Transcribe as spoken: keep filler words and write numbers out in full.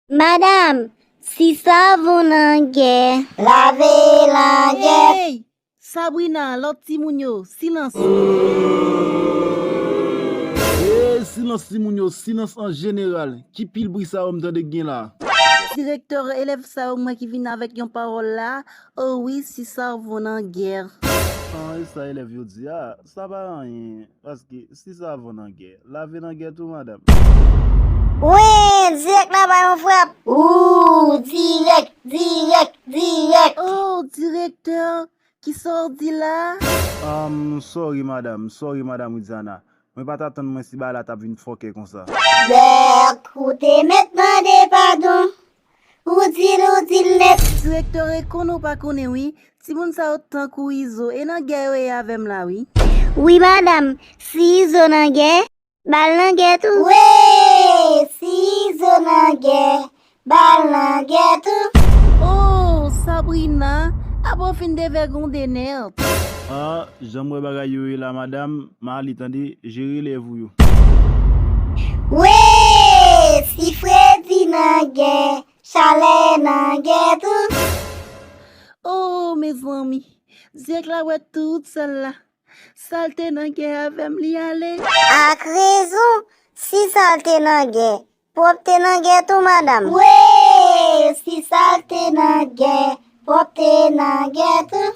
Madanm, si savon nan gè, lave nan gè. Ey! Sabrina, lòt timoun yo, silans! Ey, silans timoun yo, silans an jeneral. Ki pil bri sa yo m tande k gen la? Direktè, elèv sa yo m wè ki vin avèk yon pawòl la, o wi, si savon nan gè. An, e sa elèv yo di a, sa pa anyen, paske si savon nan gè, lave nan gè tou, madanm. Wi, dirèk la ba yon frap. Ooh, dirèk, dirèk, dirèk. Oh, direktè, kisa w di la? Um, sorry, madanm, sorry, madanm Widiana. Mwen pa t atann mwen si bagay la t ap vin fòkè konsa. Dèk, ou te mèt mande padon. Ou di l, ou di l nèt. Direktè, e konnen w pa konnen wi. Timoun sa yo tankou Izo, e nan gè yo ye avè m la wi. Wi, madanm, si Izo nan gè, bal nan gè tou. Wi, si Izo nan gè, bal nan gè tou. Oh, Sabrina, apa w fin devègonde nèt? Ah, jan m wè bagay yo ye la, madanm, m ale tande, jere lèv ou yo. Wi, si fredi nan gè, chalè nan gè tou. Oh, mezanmi, dirèk la wè tout sal la. Salte nan gè avè m li ale. Ak rezon, si salte nan gè, pwòpte nan gè tou, madanm. Wi, si salte nan gè, pwòpte nan gè tou.